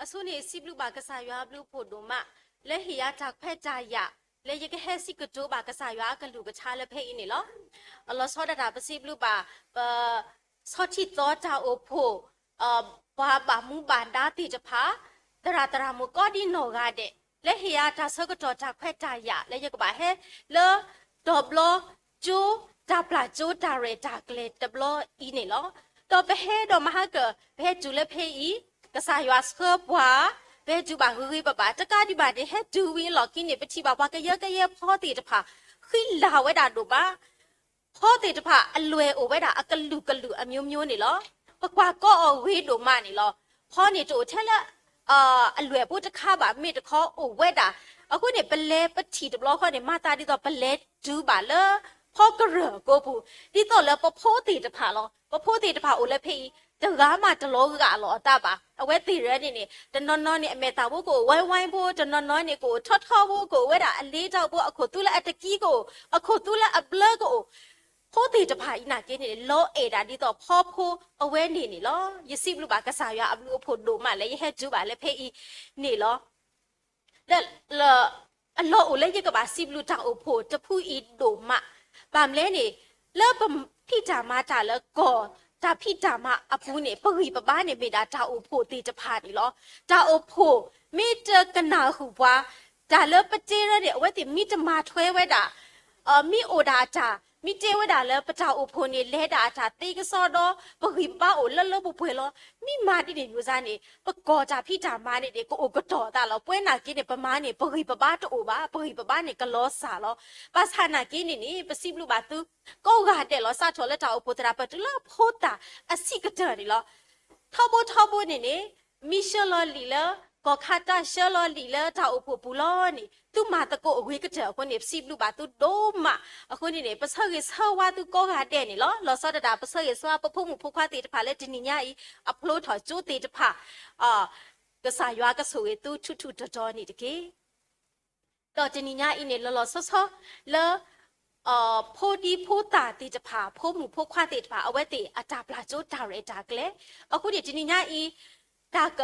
အဆိန့ၣ် စံးဘျုးဘၣ်ကစၢ်ယွၤအဘျုးအဖှိၣ်ဒိၣ်မး လၢဟ့ၣ်ယၤတၢ်ခွဲးတၢ်ယာ် လၢယကဟဲစံးကတိၤဘၣ်ကစၢ်ယွၤအကလုၢ်ကထါလၢဖဲအံၤန့ၣ်လီၤ. အလီၤဆီဒၣ်တၢ်ပစံးဘျုးဘၣ် ပ ဆီထံၣ်သီတၢ်အိၣ်ဖှိၣ် ပှၤဘၣ်မူဘၣ်ဒါသ့ၣ်တဖၣ် သရၣ်သရၣ်မုၣ်ကိးဒံနီၢ်ဂၤဒဲး လၢဟ့ၣ်ယၤတၢ်ဆၢကတီၢ်တၢ်ခွဲးတၢ်ယာ် လၢယကဘၣ်ဟဲလၢ တီၤဘျီကၠိ တၢ်ပျၢ်ကၠိတၢ်ရဲၣ်တၢ်ကျဲၤတဘျီအံၤန့ၣ်လီၤ. ဒီးပဟဲဒီးမဟါကၢၣ် ပဟဲတုၤလၢဖဲအံၤ ကစၢ်ယွၤဆှၢပှၤ ပဟဲတုၤဘၣ်ဂ့ၤဂ့ၤဘၣ်ဘၣ် တကးဒံးဘၣ်န့ၣ် ဟဲတုၤဝံၤအလီၢ်ခံန့ၣ် ပထံၣ်ဘၣ်ပှၤကယၢကယဲဖီသ့ၣ်တဖၣ် ဃံလၤဝဲဒၣ်ဒိၣ်မး ဖီသ့ၣ်တဖၣ်အလွဲၢ်အိၣ်ဝဲဒၣ်အကလုာ်ကလုာ်အမျိုးမျိုးန့ၣ်လီၤ. ပကွၢ်ကီအီၤဂ့ၤဒိၣ်မးန့ၣ်လီၤ. ဖီန့ၣ်တအိၣ်ထဲလၢ အလွဲၢ်ဖိတခါဘၣ် မ့ၢ်တခီအိၣ်ဝဲဒၣ်. အဃိန့ၣ် ပလဲၤပထံၣ်တဘျီဃီန့ၣ် မၤသးဒ်သိးပလဲၤတုၤဘၣ်လၢ ဖီကရၢၢ်အကိပူၤ ဒ်သိးလၢပဖိသ့ၣ်တဖၣ်လီၤ. ပဖိသ့ၣ်တဖၣ်အိၣ်လၢဖဲအံၤ တဂၤမးတလီၤဂာ်လီၤအသးဘၣ်. အဝဲသ့ၣ်ရၢန့ၣ်န့ၣ် တနီၤနီၤန့ၣ် အမဲာ်သၣ်ဖိကအိၣ်ဝဲဝဲဖိ, တနီၤနီၤန့ၣ် ကအိၣ်ထီထီဖိ, ကအိၣ်ဝဲဒၣ်အလ့တၢ်ဖိ, အခိၣ်သူလၢအတကံကအိၣ်, အခိၣ်သူလၢအဘျၢကအိၣ် ဖိသ့ၣ်တဖၣ်အံၤနာ်က့န့ၣ် လီၤအဲၣ်ဒၣ်ဒ်သိးဖီဖိအဝဲန့ၣ်န့ၣ်လီၤ. ယစံးဘျုးဘၣ်ကစၢ်ယွၤအဘျုးအဖှိၣ်ဒိၣ်မးလၢယဟဲတုၤဘၣ်လၢဖဲအံၤန့ၣ်လီၤ. လၢအလီၢ်အိၣ်လၢယကဘၣ်စံးဘျုးတၢ်အိၣ်ဖှိၣ်တဖုအံၤဒိၣ်မး, ဘၣ်မနုၤလဲၣ်န့ၣ် လၢပဖံးတၢ်မၤတၢ်လၢကီၢ်တၢ်ဖံးတၢ်မၤအပူၤန့ၣ် ပဂံၢ်ပဘါန့ၣ်မ့ၢ်ဒၣ်တၢ်အိၣ်ဖှိၣ်သ့ၣ်တဖၣ်န့ၣ်လီၤ. တၢ်အိၣ်ဖှိၣ်မ့ၢ်တကနၣ်ဃုာ်ပှၤ တၢ်လၢပတဲရၢန့ၣ် အဝဲသ့ၣ်မ့ၢ်တမၤထွဲဝဲဒၣ် မ့ၢ်အိၣ်ဒၣ်အတၢ် မ့ၢ်တဲဝဲဒၣ်လၢပတၢ်အိၣ်ဖှိၣ်န့ၣ် လဲၤဒၣ်အတၢ်သ့ကစီဒီ ပဂံၢ်ပဘါအိၣ်လၢလၢပှဲၤပှဲၤလီၤ. မ့ၢ်မၤဒ်န့ၣ်ယိၤစါန့ၣ် ပကီၢ်တၢ်ဖံးတၢ်မၤန့ၣ်န့ၣ် ကအိၣ်ကတီၤသးလီၤ. ပဝဲနာ်က့န့ၣ် ပမၤန့ၣ် ပဂံၢ်ပဘါတအိၣ်ဘၣ်. ပဂံၢ်ပဘါန့ၣ်ကလီၤစၢ်လီၤ. ဘၣ်ဆၣ်နာ်က့န့ၣ်န့ၣ် ပစံးဘျုးဘၣ်သုကိးဂၤဒဲးလီၤ. စးထီၣ်လၢတၢ်အိၣ်ဖှိၣ်သရၣ် ပတုၤလၢဖိသၣ်အဆံးကတၢၢ်န့ၣ်လီၤ. ထီဘိထီဘိန့ၣ်န့ၣ် မ့ၢ်ဆှၢလီၤလံာ်လၢ ကီၢ်ခါတၢ်ဆှၢလီၤလံာ်လၢတၢ်အိၣ်ဖှိၣ်ပူၤလီၤန့ၣ် သုမၤသကိးအဂ့ၤကတၢၢ်အဃိန့ၣ် ပစံးဘျုးဘၣ်သုဒိၣ်မး. အဃိန့ၣ်န့ၣ် ပဆၢဂ့ၤဆၢဝါသုကိးဂၤဒဲးန့ၣ်လီၤ. လီၤဆီဒၣ်တၢ် ပဆၢဂ့ၤဆၢဝါပဖိမုၣ်ဖိခွါသ့ၣ်တဖၣ်လၢတနံၤညါအံၤ အဖျိထီၣ်ကၠိသ့ၣ်တဖၣ် ကစၢ်ယွၤကဆိၣ်ဂ့ၤသုထူးထူးတီၤတီၤန့ၣ်တက့ၢ်. ဒီးတနံၤညါအံၤန့ၣ် လီၤလီၤဆီဆီလၢ ဖိဒံဖိသၣ်သ့ၣ်တဖၣ် ဖိမုၣ်ဖိခွါသ့ၣ်တဖၣ် အဝဲသ့ၣ်အတၢ်ပျၢ်ကၠိတၢ်ရဲၣ်တၢ်ကျဲၤ အဃိန့ၣ် တနံၤညါအံၤ တၢ်က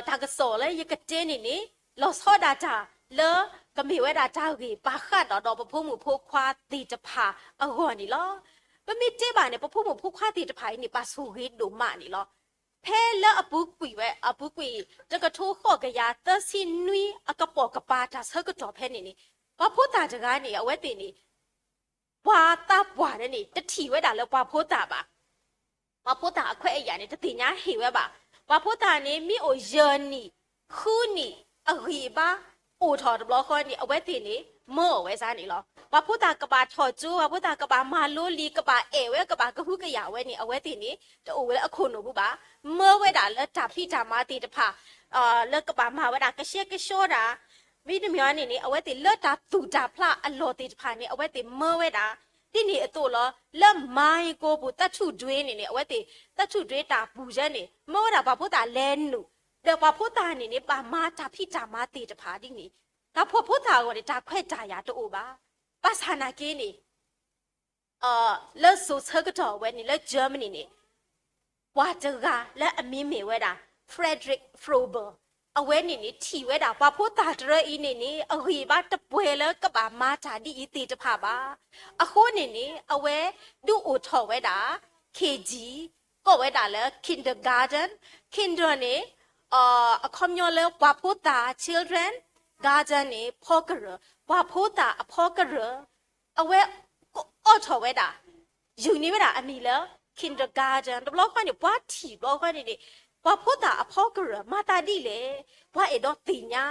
တၢ်ကစီၣ်လၢယကတဲန့ၣ်န့ၣ် လီၤဆီဒၣ်တၢ်လၢ ကမ့ၢ်ဝဲဒၣ်တၢ်ဂ့ၢ်ပာ်ဃာ်ဒီးဒီးပဖိမုၣ်ဖိခွါသ့ၣ်တဖၣ်အဂီၢ်န့ၣ်လီၤ. ပမ့ၢ်တဲဘၣ်န့ၣ် ပဖိမုၣ်ဖိခွါသ့ၣ်တဖၣ်အံၤန့ၣ် ဘၣ်ဆိၣ်ဂ့ၤဒိၣ်မးန့ၣ်လီၤ. ဖဲလၢအပူၤကွံာ်ဝဲ အပူၤကွံာ် တကထိဃိးကယၤသၢဆံနွံ အကပိာ်ကပၤတၢ်ဆၢကတီၢ်ဖဲန့ၣ်န့ၣ် ပှၤဖိသၣ်တဂၤန့ၣ် အဝဲသ့ၣ်န့ၣ် ပှၤသးပှၢ်န့ၣ် တထံၣ်ဝဲဒၣ်လၢပှၤဖိသၣ်ဘၣ်. ပှၤဖိသၣ်အခွဲးအယာ်န့ၣ် တသ့ၣ်ညါဟ့ၣ်ဝဲဘၣ်. ပှၤဖိသၣ်န့ၣ် မ့ၢ်အိၣ်ယဲၢ်နံၣ် ဃုနံၣ် အဂံၢ်အဘါ အိၣ်ထီၣ်တဘျီဃီန့ၣ် အဝဲသ့ၣ်န့ၣ် မၢအီၣ်ဝဲစ့ၢ်န့ၣ်လီၤ. ပှၤဖိသၣ်ကဘၣ်ထီၣ်ကၠိ, ပှၤဖိသၣ်ကဘၣ်မၤလိလံာ်, ကဘၣ်အဲၣ်ဝဲ, ကဘၣ်ကဟုကယာ်ဝဲန့ၣ် အဝဲသ့ၣ်န့ၣ် တအိၣ်ဝဲလၢအခိၣ်နူာ်ပူၤဘၣ်. မၢဝဲဒၣ်လၢတၢ်ဖံးတၢ်မၤသ့ၣ်တဖၣ် လၢကဘၣ်မၤဝဲဒၣ်ကဆှဲကဆှီတၢ် မ့တမ့ၢ်န့ၣ်န့ၣ် အဝဲသ့ၣ်လၢတၢ်သူၣ်တၢ်ဖျးအလီၢ်သ့ၣ်တဖၣ်န့ၣ် အဝဲသ့ၣ်မၢဝဲဒၣ် ဒ်န့ၣ်အသိးလီၤ. လၢမၤကိပူၤ သတ္တုတွင်းန့ၣ်န့ၣ် အဝဲသ့ၣ် သတ္တုတွင်းတၢ်ပူၤယဲန့ၣ် မၢဝဲဒၣ်ပှၤဖိသၣ်လဲၤနုာ် ဒီးပှၤဖိသၣ်န့ၣ်န့ၣ် ဘၣ်မၤတၢ်ဖံးတၢ်မၤသ့ၣ်တဖၣ်ဒ်န့ၣ် တၢ်ဖှီၣ်ဖိသၣ်အဂီၢ်န့ၣ် တၢ်ခွဲးတၢ်ယာ်တအိၣ်ဘၣ်. ဘၣ်ဆၣ်နာ်က့န့ၣ် လၢစိၤဆၢကတီၢ်ဝဲန့ၣ် လၢ Germany န့ၣ် ပှၤတဂၤလၢအမံၤမ့ၢ်ဝဲဒၣ် Frederick Froebel အဝဲန့ၣ်န့ၣ် ထံၣ်ဝဲဒၣ်ပှၤဖိသၣ်တရၢအံၤန့ၣ်န့ၣ် အဂံၢ်အဘါတပှဲၤလၢကဘၣ်မၤတၢ်ဒ်အံၤသ့ၣ်တဖၣ်ဘၣ်. အဃိန့ၣ်န့ၣ် အဝဲဒုးအိၣ်ထီၣ်ဝဲဒၣ် K G ကိးဝဲဒၣ်လၢ kindergarten, kinder န့ၣ် အခီပညီလၢပှၤဖိသၣ် children, garten န့ၣ် ဖီကရၢၢ်, ပှၤဖိသၣ်အဖီကရၢၢ် အဝဲကအိးထီၣ်ဝဲဒၣ် ယုၢ်န့ၢ်ဝဲဒၣ်အမံၤလၢ kindergarten တဘျီဃီန့ၣ် ပှၤထံၣ်တဘျီဃီန့ၣ်န့ၣ် ပှၤဖိသၣ်အဖီကရၢၢ် မၤသးဒ်လဲၣ်, ပှၤအဲၣ်ဒိးသ့ၣ်ညါ,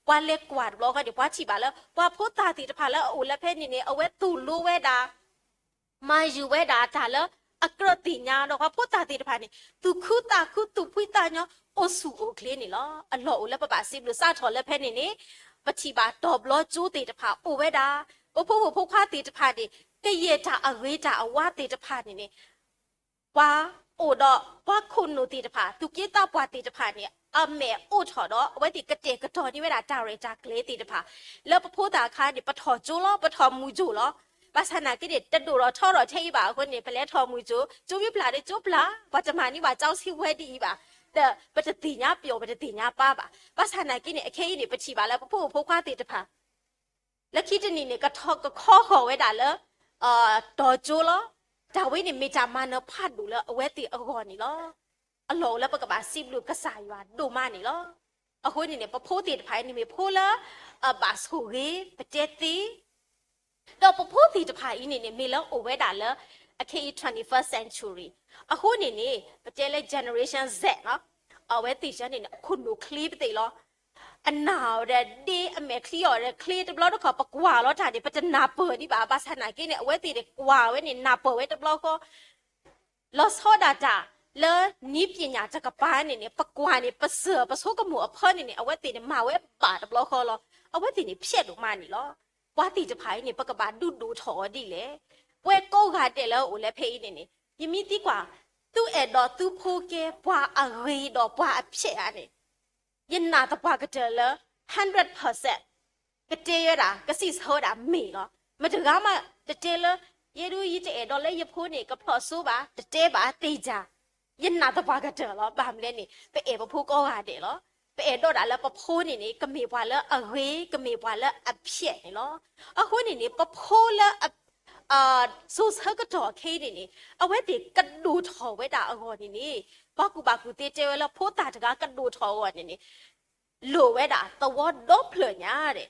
ပှၤလဲၤကွၢ်တဘျီဃီန့ၣ် ပှၤထံၣ်ဘၣ်လၢ ပှၤဖိသၣ်သ့ၣ်တဖၣ်လၢအအိၣ်လၢဖဲန့ၣ်န့ၣ် အဝဲသိၣ်လိဝဲဒၣ် မၤယုၤဝဲဒၣ်တၢ်လၢအကြၢးသ့ၣ်ညါဒီး ပှၤဖိသၣ်သ့ၣ်တဖၣ်န့ၣ် သူၣ်ခုသးခု သူၣ်ဖှံသးညီ အိၣ်ဆူၣ်အိၣ်ချ့န့ၣ်လီၤ. အလီၢ်အိၣ်လၢပဘၣ်စံးဘျုးစးထီၣ်လၢဖဲန့ၣ်န့ၣ် ပထံၣ်ဘၣ်တီၤဘျီကၠိသ့ၣ်တဖၣ်အိၣ်ဝဲဒၣ်, ပဖိမုၣ်ဖိခွါသ့ၣ်တဖၣ်န့ၣ် ကယဲၢ်တၢ်အဂ့ၤတၢ်အဝါသ့ၣ်တဖၣ်န့ၣ်န့ၣ် ပှၤအိၣ်ဒီးပှၤခိၣ်နူာ်သ့ၣ်တဖၣ် သူၣ်က့သးပှၢ်သ့ၣ်တဖၣ်န့ၣ် အမဲာ်အိးထီၣ်ဒီး အဝဲသ့ၣ်ကတဲာ်ကတီၤန့ၢ်ဝဲဒၣ်တၢ်ရဲၣ်တၢ်ကျဲၤသ့ၣ်တဖၣ် လၢပဖိသၣ်အခါန့ၣ် ပထီၣ်ကၠိလီၤ, ပထီၣ်မူကၠိလီၤ. ဘၣ်ဆၣ်နာ်က့န့ၣ် တဒိၣ်ထီၣ်ထီထီၣ်ထဲအံၤဘၣ်အဃိန့ၣ် ပလဲၤထီၣ်မူကၠိ, ကၠိမ့ၢ်ပျၢ်ဒီးကၠိပျၢ်, ပှၤတမၤန့ၢ်ဘၣ်ကၠိဆံးဝဲဒ်အံၤဘၣ်. ဒီးပတသ့ၣ်ညါပျီၣ် ပတသ့ၣ်ညါပၢ်ဘၣ်. ဘၣ်ဆၣ်နာ်က့န့ၣ် အခဲအံၤန့ၣ် ပထံၣ်ဘၣ်လၢပဖိမုၣ်ဖိခွါသ့ၣ်တဖၣ် လၢခံတနံၤန့ၣ် ကထီၣ်ကခီဃီၤဝဲဒၣ်လၢ တီၤကၠိလီၤ. တၢ်ဝဲန့ၣ်မ့ၢ်တၢ်မၤနၢၤဖးဒိၣ်လၢအဝဲသ့ၣ်အဂီၢ်န့ၣ်လီၤ. အလီၢ်အိၣ်လၢပကဘၣ်စံးဘျုးကစၢ်ယွၤဒိၣ်မးန့ၣ်လီၤ. အဃိန့ၣ်န့ၣ် ပဖိသ့ၣ်တဖၣ်အံၤန့ၣ်မ့ၢ်ဖိလၢ အဘၣ်ဆိၣ်ဂ့ၤ ပတဲသ့ ဒီးပဖိသ့ၣ်တဖၣ်အံၤန့ၣ်န့ၣ် မ့ၢ်လၢအိၣ်ဝဲဒၣ်လၢ အခဲအံၤ twenty-first century အဃိန့ၣ်န့ၣ် ပတဲလၢ generation Z လီၤ. အဝဲသ့ၣ်ယဲန့ၣ်န့ၣ် အခိၣ်နူာ်ချ့ပသ့ၣ်လီၤ. အနၢ်အီၤဒီးဒ့ အမဲာ်ချံအီၤဒီးချ့ တဘျီတခီၣ် ပကွၢ်လီၤတၢ်န့ၣ် ပတနၢ်ပၢၢ်ဒံးဘၣ်. ဘၣ်ဆၣ်နာ်က့န့ၣ် အဝဲသ့ၣ်န့ၣ် ကွၢ်ဝဲန့ၣ် နၢ်ပၢၢ်ဝဲတဘျီဃီ လီၤဆီဒၣ်တၢ်လၢ နည်းပညာ တကပၤန့ၣ်န့ၣ် ပကွၢ်န့ၣ် ပစၢၢ်ပဆိကမိၣ်အဖၢန့ၣ်န့ၣ် အဝဲသ့ၣ်န့ၣ် မၤဝဲဘၣ်တဘျီဃီလီၤ. အဝဲသ့ၣ်န့ၣ် ဖျဲးဒိၣ်မးန့ၣ်လီၤ. ပှၤသ့ၣ်တဖၣ်အံၤန့ၣ် ပကဘၣ်ဒုးဒိၣ်ထီၣ်အီၤဒ်လဲၣ်. ပဝဲကိးဂၤဒဲးလၢအအိၣ်လၢဖဲအံၤန့ၣ်န့ၣ် ယမ့ၢ်သံကွၢ် သုအဲၣ်ဒိးသုဖိကဲ ပှၤအဂ့ၤဒီးပှၤအဖျဲးဧါန့ၣ် ယနာ်သပှၢ်ကတၢၢ်လၢ hundred percent ကတဲဝဲဒၣ် ကစံးဆၢဝဲဒၣ်မ့ၢ်လီၤ. မတဂၤမးတတဲလၢ ယဲဒၣ်ယတအဲၣ်ဒိးလၢယဖိန့ၣ် ကဖျိးစိဘၣ် တတဲဘၣ်သ့ၣ်ညါ. ယနာ်သပှၢ်ကတၢၢ်လီၤ. ဘၣ်မနုၤလဲၣ်န့ၣ် ပအဲၣ်ပဖိကိးဂၤဒဲးလီၤ. ပအဲၣ်ဒိးဒၣ်လၢပဖိန့ၣ်န့ၣ် ကမ့ၢ်ပှၤလၢအဂ့ၤ ကမ့ၢ်ပှၤလၢအဖျဲးန့ၣ်လီၤ. အဃိန့ၣ်န့ၣ် ပဖိလၢ စိၤဆၢကတီၢ်ခဲအံၤန့ၣ်န့ၣ် အဝဲသ့ၣ်ကဒိၣ်ထီၣ်ဝဲဒၣ်အဂီၢ်န့ၣ်န့ၣ် ပှၤကူၣ်ဘၣ်ကူၣ်သ့တဲဝဲလၢ ဖိသၣ်တဂၤကဒိၣ်ထီၣ်အဂီၢ်န့ၣ်န့ၣ် လိၣ်ဝဲဒၣ်သဝီဒီဖျၢၣ်ညါဒဲး.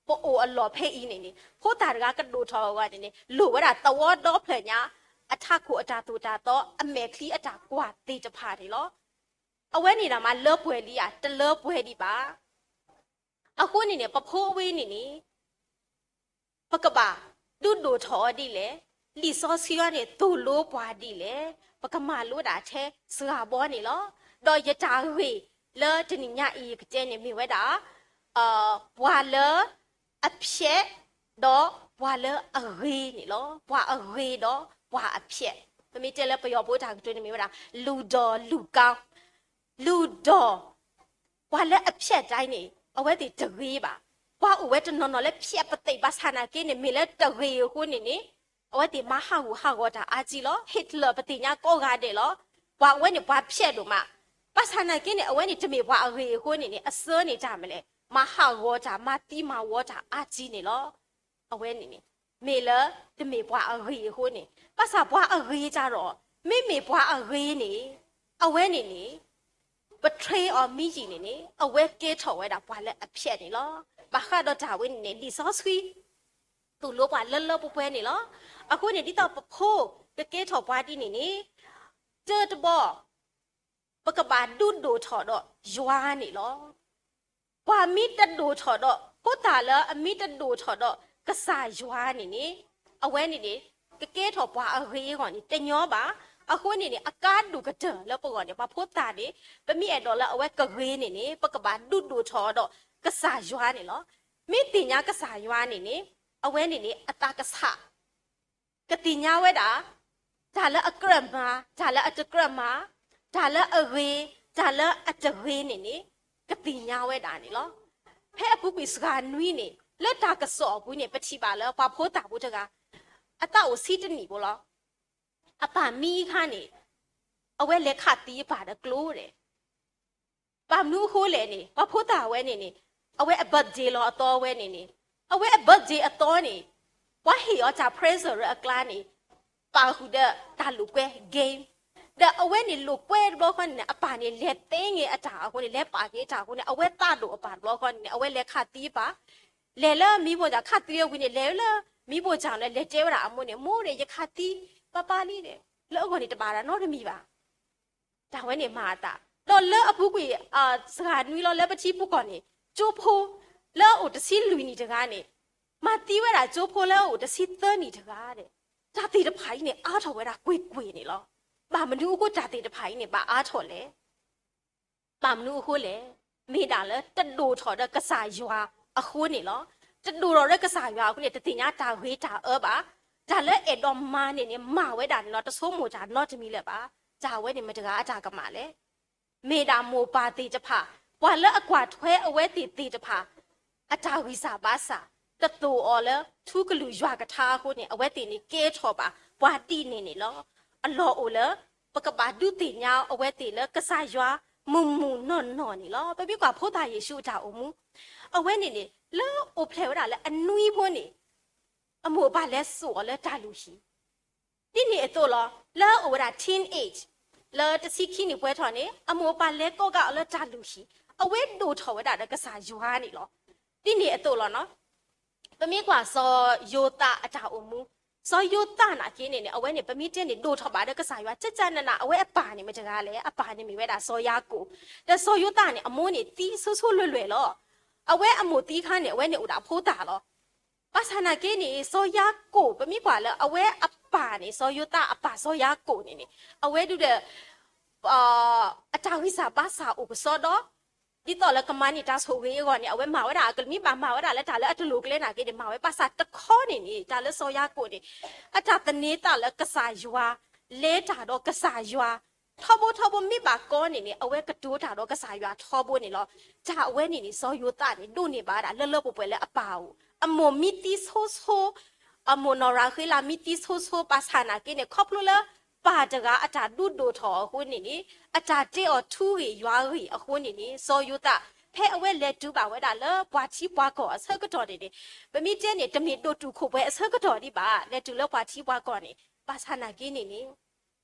ပအိၣ်အလီၢ်ဖဲအံၤန့ၣ်န့ၣ် ဖိသၣ်တဂၤကဒိၣ်ထီၣ်အဂီၢ်န့ၣ်န့ၣ် လိၣ်ဝဲဒၣ်သဝီဒီဖျၢၣ်ညါ အထးခိၣ်အတၢ်သိၣ်တၢ်သီ အမဲာ်ချံအတၢ်ကွၢ်သ့ၣ်တဖၣ်န့ၣ်လီၤ. အဝဲန့ၣ်ဒၣ်မးလၢပှဲၤလံဧါ တလၢပှဲၤဒံးဘၣ်. အဃိန့ၣ်န့ၣ် ပဖိအဝဲန့ၣ်န့ၣ် ပကဘၣ်ဒုးဒိၣ်ထီၣ်အီၤဒ်လဲၣ်, လံာ်စီဆှံအံၤန့ၣ် သိၣ်လိပှၤဒ်လဲၣ်, ပကမၤလိဒၣ်ထဲစှၤဘီန့ၣ်လီၤ. ဒီးယတၢ်ဂ့ၢ်လၢတနံၤညါအံၤ ယကတဲန့ၣ်မ့ၢ်ဝဲဒၣ် ပှၤလၢအဖျဲး ဒီးပှၤလၢအဂ့ၤန့ၣ်လီၤ. ပှၤအဂ့ၤဒီးပှၤအဖျဲး, ပမ့ၢ်တဲလၢပယီၤဖိတၢ်ကတိၤန့ၣ်မ့ၢ်ဝဲဒၣ် လူၤဒီးလူၤကါ လူၤဒီး ပှၤလၢအဖျဲးတၢ်အံၤန့ၣ် အဝဲသ့ၣ်တဂ့ၤဘၣ်. ပှၤအိၣ်ဝဲတနီၤနီၤလၢဖျဲးပသ့ၣ် ဘၣ်ဆၣ်နာ်က့န့ၣ် မ့ၢ်လၢတဂ့ၤအဃိန့ၣ်န့ၣ် အဝဲသ့ၣ်မၤဟးဂူာ်ဟးဂီၤတၢ်အါကံလီၤ. Hitler ပသ့ၣ်ညါကိးဂၤဒဲးလီၤ. ပှၤအဝဲန့ၣ်ပှၤဖျဲးဒိၣ်မး, ဘၣ်ဆၣ်နာ်က့န့ၣ် အဝဲန့ၣ်တမ့ၢ်ပှၤအဂ့ၤအဃိန့ၣ်န့ၣ် အစၢန့ၣ်တၢ်မနုၤလဲၣ်, မၤဟးဂီၤတၢ် မၤသံမၤဝီတၢ်အါကံန့ၣ်လီၤ. အဝဲန့ၣ်န့ၣ် မ့ၢ်လၢတမ့ၢ်ပှၤအဂ့ၤအဃိန့ၣ်, ဘၣ်ဆၣ်ပှၤအဂ့ၤတၢ်ဒီး မ့မ့ၢ်ပှၤအဂ့ၤန့ၣ် အဝဲန့ၣ်န့ၣ် ပထြ့အီၤမ့ၢ်ယံာ်န့ၣ်န့ၣ် အဝဲကဲထီၣ်ဝဲဒၣ်ပှၤလၢအဖျဲးန့ၣ်လီၤ. ဘၣ်ဃးဒီးတၢ်ဝဲန့ၣ်န့ၣ် လံာ်စီဆှံ သိၣ်လိပှၤလၢလၢပှဲၤပှဲၤန့ၣ်လီၤ. အဃိန့ၣ် ဒ်သိးပဖိကကဲထီၣ်ပှၤဒ်န့ၣ်န့ၣ် တၢတဘီ ပကဘၣ်ဒုးဒိၣ်ထီၣ်ဒီးယွၤန့ၣ်လီၤ. ပှၤမ့ၢ်တဒိၣ်ထီၣ်ဒီး ဖိသၣ်လၢအမ့ၢ်တဒိၣ်ထီၣ်ဒီးကစၢ်ယွၤန့ၣ်န့ၣ် အဝဲန့ၣ်န့ၣ် ကကဲထီၣ်ပှၤအဂ့ၤအဂီၢ်န့ၣ် တညီဘၣ်. အဃိန့ၣ်န့ၣ် အကါဒိၣ်ကတၢၢ်လၢပဂီၢ်န့ၣ် ပှၤဖိသၣ်န့ၣ် ပမ့ၢ်အဲၣ်ဒိးလၢအဝဲကဂ့ၤန့ၣ်န့ၣ် ပကဘၣ်ဒုးဒိၣ်ထီၣ်ဒီးကစၢ်ယွၤန့ၣ်လီၤ. မ့ၢ်သ့ၣ်ညါကစၢ်ယွၤန့ၣ်န့ၣ် အဝဲန့ၣ်န့ၣ် အသးကဆး ကသ့ၣ်ညါဝဲဒၣ် တၢ်လၢအကြၢးမၤ, တၢ်လၢအတကြၢးမၤ, တၢ်လၢအဂ့ၤ, တၢ်လၢအတဂ့ၤန့ၣ်န့ၣ် ကသ့ၣ်ညါဝဲဒၣ်န့ၣ်လီၤ. ဖဲအပူၤကွံာ်စှၤနွံန့ၣ် လၢတၢ်ကစီၣ်အပူၤန့ၣ် ပထံၣ်ဘၣ်လၢပှၤဖိသၣ်ဖိတဂၤ အသးအိၣ်ဆံတနံၣ်ဖိလီၤ. အပၢ်မံအခါန့ၣ် အဝဲလဲၤခးသံအပၢ်ဒီးကျိဒဲး ဘၣ်မနုၤအဃိလဲၣ်န့ၣ် ပှၤဖိသၣ်ဝဲန့ၣ်န့ၣ် အဝဲအ birthday လီၤအသီဝဲန့ၣ်န့ၣ် အဝဲအ birthday အသီန့ၣ် ပှၤဟ့ၣ်အီၤတၢ် present အကျါန့ၣ် ပာ်ဃုာ်ဒီးတၢ်လိာ်ကွဲ game ဒီးအဝဲန့ၣ်လိာ်ကွဲတဘျီဃီန့ၣ်န့ၣ် အပၢ်န့ၣ်လဲၤသ့ငဲၤအတၢ်အဃိန့ၣ် လဲၤပာ်က့ၤအတၢ်အဃိန့ၣ် အဝဲသးဒိၣ်အပၢ်တဘျီဃီန့ၣ်န့ၣ် အဝဲလဲၤခးသံအပၢ် လဲၤလၢမံဘိၣ်တၢ်ခးသံဝံၤန့ၣ် လဲၤလၢမံဘိၣ်တၢ်လၢလဲၤတဲဝဲဒၣ်အမိၢ်န့ၣ် မိၢ်ဒီး ယခးသံ ပါပါလံဒီး လၢအဂီၢ်န့ၣ်တဘၣ်တၢ်နီတမံၤဘၣ် တၢ်ဝဲန့ၣ်မၤအသး ဒီးလၢအပူၤကွံာ် စှၤနွံလီၤ လၢပထံပူၤကီၢ်န့ၣ် ကၠိဖိ လၢအအိၣ်တဆံလွံၢ်နံၣ်တဂၤန့ၣ် မၤသံဝဲဒၣ်ကၠိဖိလၢအအိၣ်တဆံသၢနံၣ်တဂၤဒီး တၢ်သ့ၣ်တဖၣ်အံၤန့ၣ် အါထီၣ်ဝဲဒၣ်ကွ့ၢ်ကွ့ၢ်န့ၣ်လီၤ. ဘၣ်မနုၤအဃိတၢ်သ့ၣ်တဖၣ်အံၤန့ၣ် ဘၣ်အါထီၣ်လဲၣ် ဘၣ်မနုၤအဃိလဲၣ်, မ့ၢ်ဒၣ်လၢတဒိၣ်ထီၣ်ဒီးကစၢ်ယွၤအဃိန့ၣ်လီၤ. တဒိၣ်ထီၣ်ဒီးကစၢ်ယွၤအဃိန့ၣ် တသ့ၣ်ညါတၢ်ဂ့ၤတၢ်အၢဘၣ်. တၢ်လၢအဲၣ်ဒိးမၤန့ၣ်န့ၣ် မၤဝဲဒၣ်န့ၣ်လီၤ. တဆိကမိၣ်တၢ်နီတမံၤလၢၤဘၣ်. တၢ်ဝဲန့ၣ်မတၤတဂၤအတၢ်ကမၣ်လဲၣ်. မ့ၢ်ဒၣ်မိၢ်ပၢ်သ့ၣ်တဖၣ်, ပှၤလၢအကွၢ်ထွဲအဝဲသ့ၣ်သ့ၣ်တဖၣ် အတၢ်ဂံၢ်စၢ်ဘါစၢ်, တသိၣ်အီၤလၢထူကလုၢ်ယွၤကထါအဃိန့ၣ် အဝဲသ့ၣ်န့ၣ်ကဲထီၣ်ဘၣ်ပှၤဒ်န့ၣ်န့ၣ်လီၤ. အလီၢ်အိၣ်လၢ ပကဘၣ်ဒုးသ့ၣ်ညါအဝဲသ့ၣ်လၢကစၢ်ယွၤ မုၢ်မုၢ်နီၢ်နီၢ်န့ၣ်လီၤ. ပမ့ၢ်ကွၢ်ဖိသၣ်ယ့ၣ်ၡူးအတၢ်အိၣ်မူ, အဝဲန့ၣ်န့ၣ် လၢအိၣ်ဖျဲၣ်ဝဲဒၣ်လၢအနွံဖိန့ၣ် အမိၢ်အပၢ်လဲၤစိာ်အီၤလၢတၢ်လုၢ်ဟံၣ်, ဒ်န့ၣ်အသိးလီၤ. လၢအအိၣ်ဝဲဒၣ် teenage လၢတဆံခံနံၣ်ပှဲၤထီၣ်န့ၣ် အမိၢ်အပၢ်လဲၤကိးကးအီၤလၢတၢ်လုၢ်ဟံၣ်, အဝဲဒိၣ်ထီၣ်ဝဲဒၣ်ဒီးကစၢ်ယွၤန့ၣ်လီၤ. ဒ်န့ၣ်အသိးလီၤနီၤ. ပမ့ၢ်ကွၢ်စီၤယိၤသးအတၢ်အိၣ်မူ, စီၤယိၤသးနာ်က့န့ၣ်န့ၣ် အဝဲန့ၣ် ပမ့ၢ်တဲန့ၣ် ဒိၣ်ထီၣ်ဘၣ်ဒီးကစၢ်ယွၤ ကကနန အဝဲအပၢ်န့ၣ်မ့ၢ်တဂၤလဲၣ်. အပၢ်န့ၣ်မ့ၢ်ဝဲဒၣ်စီၤယၤကိာ်, ဒီးစီၤယိၤသးန့ၣ် အမိၢ်န့ၣ်သံဆိဆိလွဲၢ်လွဲၢ်လီၤ. အဝဲအမိၢ်သံအခါန့ၣ် အဝဲန့ၣ်အိၣ်ဒၣ်အဖိသၣ်လီၤ. ဘၣ်ဆၣ်နာ်က့န့ၣ် စီၤယၤကိာ် ပမ့ၢ်ကွၢ်လၢအဝဲအပၢ်န့ၣ် စီၤယိၤသးအပၢ်စီၤယၤကိာ်န့ၣ်န့ၣ် အဝဲဒုးဒီး အတၢ်ဂံၢ်စၢ်ဘါစၢ်အိၣ်ကစီဒီ, ဒ်သိးလၢကမၤန့ၢ်တၢ်ဆိၣ်ဂ့ၤအဂီၢ်န့ၣ် အဝဲမၤဝဲဒၣ် ကမ့ၢ်ဘၣ်မၤဝဲဒၣ်လၢတၢ်လၢအတလိၣ်ကျဲနာ်က့န့ၣ် မၤဝဲ. ဘၣ်ဆၣ်တခီန့ၣ်န့ၣ် တၢ်လၢစီၤယၤကိာ်န့ၣ် အတၢ်သန့ၤသးလၢကစၢ်ယွၤ, လဲၤတၢ်ဒီးကစၢ်ယွၤ, ထီဘိထီဘိ မ့ၢ်ဘၣ်ကီန့ၣ်န့ၣ် အဝဲကတိၤတၢ်ဒီးကစၢ်ယွၤထီဘိန့ၣ်လီၤ. တၢ်အဝဲန့ၣ်န့ၣ် စီၤယိၤသးန့ၣ် ဒိးန့ၢ်ဘၣ်ဝဲဒၣ်လၢလၢပှဲၤပှဲၤလၢအပၢ်အအိၣ်, အမိၢ်မံသံဆိဆိ အမိၢ်နီၢ်ရၤဃ့လးမံသံဆိဆိ ဘၣ်ဆၣ်နာ်က့န့ၣ် ခီဖျိလၢပၢ်တဂၤအတၢ်ဒုးဒိၣ်ထီၣ်အဃိန့ၣ်န့ၣ် အတၢ်တဲအီၤထူဂ့ၢ်ယွၤဂ့ၢ်အဃိန့ၣ်န့ၣ် စီၤယိၤသး ဖဲအဝဲလဲၤတုၤဘၣ်ဝဲဒၣ်လၢပှၤထံပှၤကီၢ်အဆၢကတီၢ်န့ၣ်န့ၣ် ပမ့ၢ်တဲန့ၣ် တမ့ၢ်ဒိၣ်တုာ်ခိၣ်ပှဲၤအဆၢကတီၢ်ဒံးဘၣ် လဲၤတုၤလၢပှၤထံပှၤကီၢ်န့ၣ် ဘၣ်ဆၣ်နာ်က့န့ၣ်န့ၣ်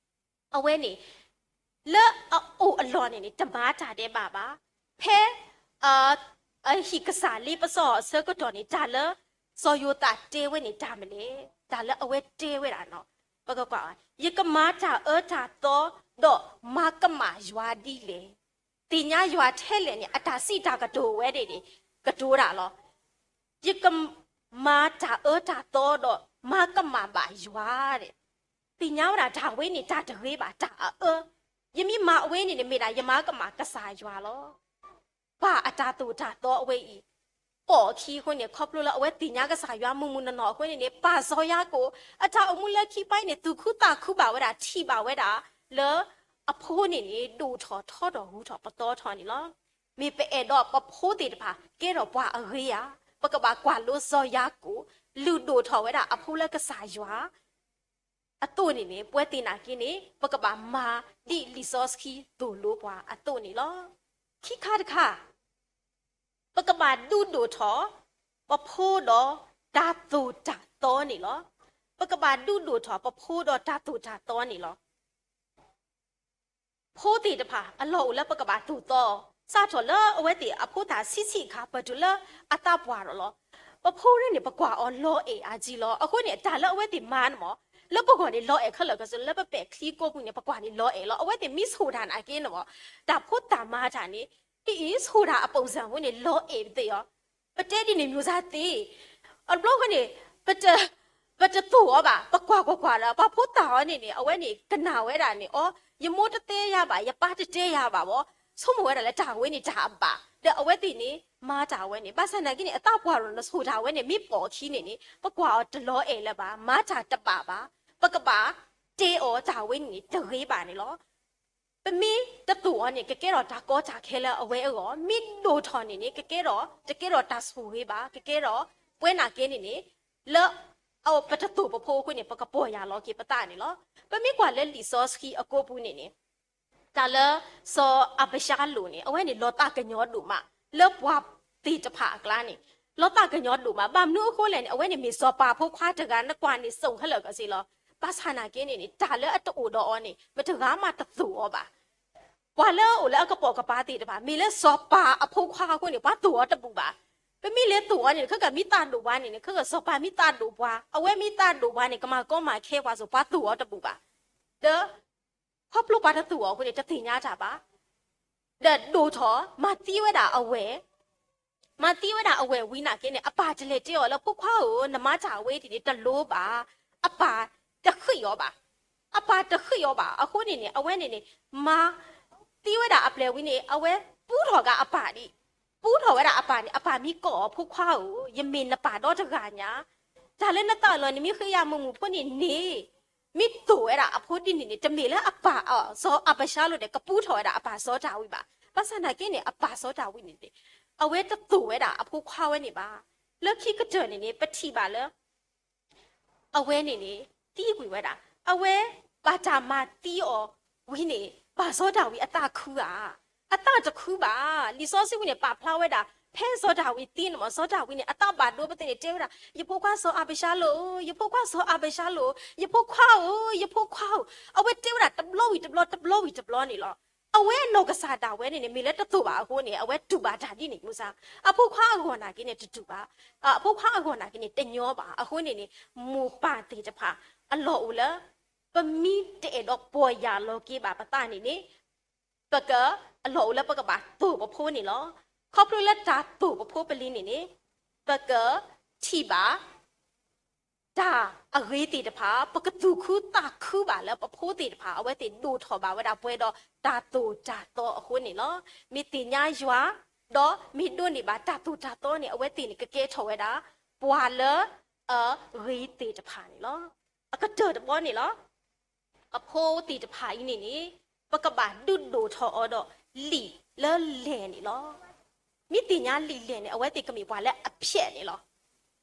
အဝဲန့ၣ် လၢအအိၣ်အလီၢ်န့ၣ်န့ၣ် တမၤတၢ်ဒဲးဘးဘၣ်. ဖဲ အဟံၣ်ကစၢ်လ့ပစီအဆၢကတီၢ်န့ၣ် တၢ်လၢစီၤယိၤသးတဲဝဲန့ၣ် တၢ်မနုၤလဲၣ်, တၢ်လၢအဝဲတဲဝဲဒၣ်နီၤ, ပကကွၢ်, ယကမၤတၢ်အၢတၢ်သီ ဒီးမၤကမၣ်ယွၤဒ်လဲၣ်. သ့ၣ်ညါယွၤထဲလဲၣ်န့ၣ် အတၢ်စံးတၢ်ကတိၤဝဲန့ၣ်န့ၣ် ကတိၤတၢ်လီၤ. ယကမၤတၢ်အၢတၢ်သီဒီး မၤကမၣ်ဘၣ်ယွၤဒဲး. သ့ၣ်ညါဝဲဒၣ်တၢ်ဝဲန့ၣ် တၢ်တဂ့ၤဘၣ် တၢ်အအၢ, ယမ့ၢ်မၤအဝဲန့ၣ်န့ၣ် မ့ၢ်ဒၣ်ယမၤကမၣ်ကစၢ်ယွၤလီၤ. ပၢ်အတၢ်သိၣ်တၢ်သီအဝဲအံၤ ပိာ်အခံအဃိန့ၣ် ခီဖျိလၢအဝဲသ့ၣ်ညါကစၢ်ယွၤမုၢ်မုၢ်နီၢ်နီၢ်အဃိန့ၣ်န့ၣ် ပၢ်စီၤယၤကိာ် အတၢ်အိၣ်မူလၢခံပၤအံၤန့ၣ် သူၣ်ခုသးခုဘၣ်ဝဲဒၣ် ထံၣ်ဘၣ်ဝဲဒၣ် လၢအဖိန့ၣ်န့ၣ် ဒိၣ်ထီၣ်ထီထီၣ်ဂုၤထီၣ်ပသီထီၣ်န့ၣ်လီၤ. မ့ၢ်ပအဲၣ်ဒိးပဖိသ့ၣ်တဖၣ် ကဲထီၣ်ပှၤအဂ့ၤဧါ, ပကဘၣ်ကွၢ်လိစီၤယၤကိာ် လုၢ်ဒိၣ်ထီၣ်ဝဲဒၣ်အဖိလၢကစၢ်ယွၤ အသိးန့ၣ်န့ၣ် ပဝဲသ့ၣ်နာ်က့န့ၣ် ပကဘၣ်မၤဒ်လံာ်စီဆှံသိၣ်လိပှၤအသိးန့ၣ်လီၤ. ခံခါတခါ ပကဘၣ်ဒုးဒိၣ်ထီၣ် ပဖိဒီးတၢ်သိၣ်တၢ်သီန့ၣ်လီၤ. ပကဘၣ်ဒုးဒိၣ်ထီၣ်ပဖိဒီးတၢ်သိၣ်တၢ်သီန့ၣ်လီၤ. ဖိသ့ၣ်တဖၣ် အလီၢ်အိၣ်လၢပကဘၣ်သိၣ်သီအီၤ, စးထီၣ်လၢအဝဲသ့ၣ်အဖိသၣ်ဆံးဆံးအခါ ပတုၤလၢအသးပှၢ်ထီၣ်လီၤ. ပဖိန့ၣ်န့ၣ် ပကွၢ်အီၤလီၤအဲၣ်အါကံလီၤ. အဃိန့ၣ် တၢ်လၢအဝဲသ့ၣ်မၤန့ၣ်မ့ၢ် လၢပဂီၢ်န့ၣ်လီၤအဲၣ်ခဲလၢာ်ခဲဆ့ လၢပပဲာ်ချံကိးပူၤန့ၣ် ပကွၢ်န့ၣ်လီၤအဲၣ်လီၤ. အဝဲသ့ၣ်မ့ၢ်ဆိၣ်တၢ်နာ်က့န့ၣ်မ့ၢ် တၢ်ဖိသၣ်မၤတၢ်န့ၣ် အံၤအံၤ ဆိၣ်တၢ်အပိာ်စၢ်အဃိန့ၣ် လီၤအဲၣ်ပသ့ၣ်အီၤ. ပတဲဒ်န့ၣ် မျိုးစားသ့ၣ် အဘျီဃီန့ၣ် ပတသိၣ်အီၤဘၣ်, ပကွၢ်ကွၢ်ကွၢ်ဒီး ပှၤဖိသၣ်အီၤန့ၣ်န့ၣ် အဝဲန့ၣ်ကနၣ်ဝဲဒၣ်န့ၣ် အိ ယမိၢ်တတဲယၤဘၣ်, ယပၢ်တတဲယၤဘၣ်ဘၣ်, ဆိကမိၣ်ဝဲဒၣ်လၢတၢ်ဝဲန့ၣ်တၢ်အဘၣ်, ဒီးအဝဲသ့ၣ်န့ၣ် မၤတၢ်ဝဲန့ၣ် ဘၣ်ဆၣ်နာ်က့န့ၣ် အသးပှၢ်ထီၣ်န့ၣ် ဆိၣ်တၢ်ဝဲန့ၣ် မ့ၢ်ပိာ်အခံန့ၣ်န့ၣ် ပကွၢ်အီၤတလီၤအဲၣ်လၢၤဘၣ်, မၤတၢ်တဘၣ်ဘၣ်, ပကဘၣ်တဲအီၤတၢ်ဝဲန့ၣ်န့ၣ် တဂ့ၤဘၣ်န့ၣ်လီၤ. ပမ့ၢ်တသိၣ်အီၤန့ၣ် ကကဲထီၣ်တၢ်ကီတၢ်ခဲလၢအဝဲအဂီၢ်, မ့ၢ်ဒိၣ်ထီၣ်န့ၣ်န့ၣ် ကကဲထီၣ် တကဲထီၣ်တၢ်ဆိၣ်ဂ့ၤဘၣ်, ကကဲထီၣ် ပဝဲနာ်က့န့ၣ်န့ၣ် လၢ ပတသိၣ်ပဖိအဃိန့ၣ် ပကပီၢ်ယၢ်လီၤက့ၤပသးန့ၣ်လီၤ. ပမ့ၢ်ကွၢ်လၢလံာ်စီဆှံအကိးပူၤန့ၣ်န့ၣ် တၢ်လၢ စီၤအၤဘၡါလိၣ်န့ၣ် အဝဲန့ၣ်လီၤသးကညီၤဒိၣ်မး လၢပှၤသ့ၣ်တဖၣ်အကျါန့ၣ်, လီၤသးကညီၤဒိၣ်မး ဘၣ်မနုၤအဃိလဲၣ်န့ၣ် အဝဲန့ၣ်မ့ၢ်စီၤပၤအဖိခွါတဂၤ နကွၢ်န့ၣ် စိၣ်ခဲလၢာ်ခဲဆ့လီၤ. ဘၣ်ဆၣ်နာ်က့န့ၣ်န့ၣ် တၢ်လၢအတအိၣ်ဒီးအီၤန့ၣ် မတဂၤမးတသိၣ်အီၤဘၣ်. ပှၤလၢအအိၣ်လၢအကပိာ်ကပၤသ့ၣ်တဖၣ် မ့ၢ်လၢစီၤပၤအဖိခွါအဃိန့ၣ် ပှၤသိၣ်အီၤတဘူၣ်ဘၣ်. ပမ့ၢ်လဲၤသိၣ်အီၤန့ၣ် ခဲကမ့ၢ်သးဒိၣ်ပှၤန့ၣ်န့ၣ် ခဲကစီၤပၤမ့ၢ်သးဒိၣ်ပှၤ အဝဲမ့ၢ်သးဒိၣ်ပှၤန့ၣ် ကမၤကီမၤခဲပှၤစိၤ ပှၤသိၣ်အီၤတဘူၣ်ဘၣ်. ဒီး ခီဖျိပှၤတသိၣ်အီၤအဃိန့ၣ် တသ့ၣ်ညါတၢ်ဘၣ်. ဒီးဒိၣ်ထီၣ် မၤသံဝဲဒၣ်အဝဲၢ် မၤသံဝဲဒၣ်အဝဲၢ်ဝံၤနာ်က့န့ၣ် အပၢ်တလဲၤတဲအီၤလၢ ဖိခွါဧၢ, နမၤတၢ်ဝဲဒ်န့ၣ် တလိၤဘၣ်. အပၢ်တဃံးအီၤဘၣ်. အပၢ်တဃံးအီၤဘၣ်. အဃိန့ၣ်န့ၣ် အဝဲန့ၣ်န့ၣ် မၤသံဝဲဒၣ်အပျဲၢ်ဝံၤန့ၣ် အဝဲပူထီၣ်က့ၤအပၢ်ဒံး. ပူထီၣ်ဝဲဒၣ်အပၢ်န့ၣ် အပၢ်မံကိးအီၤ ဖိခွါဧၢ, ယမ့ၢ်နပၢ်ဒီတဂၤညါ, တၢ်လၢနသးလီၤန့ၣ် မ့ၢ်ဃ့ယၤမုာ်မုာ်ဖိန့ၣ်န့ၣ် မ့ၢ်သိၣ်ဝဲဒၣ်အဖိဒ်န့ၣ်န့ၣ် တမ့ၢ်လၢအပၢ် စီၤအၤဘၡါလိၣ်န့ၣ် ကပူထီၣ်ဝဲဒၣ်အပၢ်စီၤဒၤဝံးဘၣ်. ဘၣ်ဆၣ်နာ်က့န့ၣ် အပၢ်စီၤဒၤဝံးန့ၣ်န့ၣ် အဝဲတသိၣ်ဝဲဒၣ်အဖိခွါဝဲန့ၣ်ဘၣ်. လၢခံကတၢၢ်န့ၣ်န့ၣ် ပထံၣ်ဘၣ်လၢ အဝဲန့ၣ်န့ၣ် သံကွံာ်ဝဲဒၣ်. အဝဲဘၣ်တၢ်မၤသံအီၤဝံၤန့ၣ် ပၢ်စီၤဒၤဝံးအသးခုဧါ. အသးတခုဘၣ်. လံာ်စီဆှံပူၤန့ၣ် ပာ်ဖျါဝဲဒၣ် ဖဲစီၤဒၤဝံးသံန့ၣ်မ့ၢ် စီၤဒၤဝံးန့ၣ် အသးဘၣ်ဒိပသ့ၣ်န့ၣ် တဲဝဲဒၣ် ယဖိခွါစီၤအၤဘၡါလိၣ်ဧၢ, ယဖိခွါစီၤအၤဘၡါလိၣ်ဧၢ, ယဖိခွါဧၢ, ယဖိခွါဧၢ, အဝဲတဲဝဲဒၣ်တဘျီဝံၤတဘျီ တဘျီဝံၤတဘျီန့ၣ်လီၤ. အဝဲအနီၢ်ကစၢ်ဒၣ်ဝဲန့ၣ်န့ၣ် မ့ၢ်လၢတသိၣ်ဘၣ်အဃိန့ၣ် အဝဲတူၢ်ဘၣ်တၢ်ဒ်န့ၣ်မ့ၢ်စ့ၢ်, အဖိခွါအဂီၢ်နာ်က့န့ၣ် တတူၢ်ဘၣ်, အဖိခွါအဂီၢ်နာ်က့န့ၣ် တညီဘၣ်. အဃိန့ၣ်န့ၣ် မိၢ်ပၢ်သ့ၣ်တဖၣ် အလီၢ်အိၣ်လၢ ပမ့ၢ်တအဲၣ်ဒိးပီၢ်ယၢ်လီၤက့ၤဘၣ်ပသးန့ၣ်န့ၣ် ပက အလီၢ်အိၣ်လၢပကဘၣ်သိၣ်ပဖိန့ၣ်လီၤ. ခီဖျိလၢတၢ်သိၣ်ပဖိပလံၤန့ၣ်န့ၣ် ပကထံၣ်ဘၣ် တၢ်အဂ့ၤသ့ၣ်တဖၣ်, ပကသူၣ်ခုသးခုဘၣ်လၢပဖိသ့ၣ်တဖၣ် အဝဲသ့ၣ်ဒိၣ်ထီၣ်ဘၣ်ဝဲဒၣ်ပှဲၤဒီးတၢ်သိၣ်တၢ်သီအဃိန့ၣ်လီၤ. မ့ၢ်သ့ၣ်ညါယွၤ ဒီးမ့ၢ်ဒိးန့ၢ်ဘၣ်တၢ်သိၣ်တၢ်သီန့ၣ် အဝဲသ့ၣ်န့ၣ် ကကဲထီၣ်ဝဲဒၣ် ပှၤလၢအဂ့ၤသ့ၣ်တဖၣ်န့ၣ်လီၤ. အကတၢၢ်တဘီန့ၣ်လီၤ. အဖိသ့ၣ်တဖၣ်အံၤန့ၣ်န့ၣ် ပကဘၣ်ဒုးဒိၣ်ထီၣ်အီၤဒီးလံာ်လၢလဲၢ်န့ၣ်လီၤ. မ့ၢ်သ့ၣ်ညါလံာ်လဲၢ်န့ၣ် အဝဲသ့ၣ်ကမ့ၢ်ပှၤလၢအဖျဲးန့ၣ်လီၤ.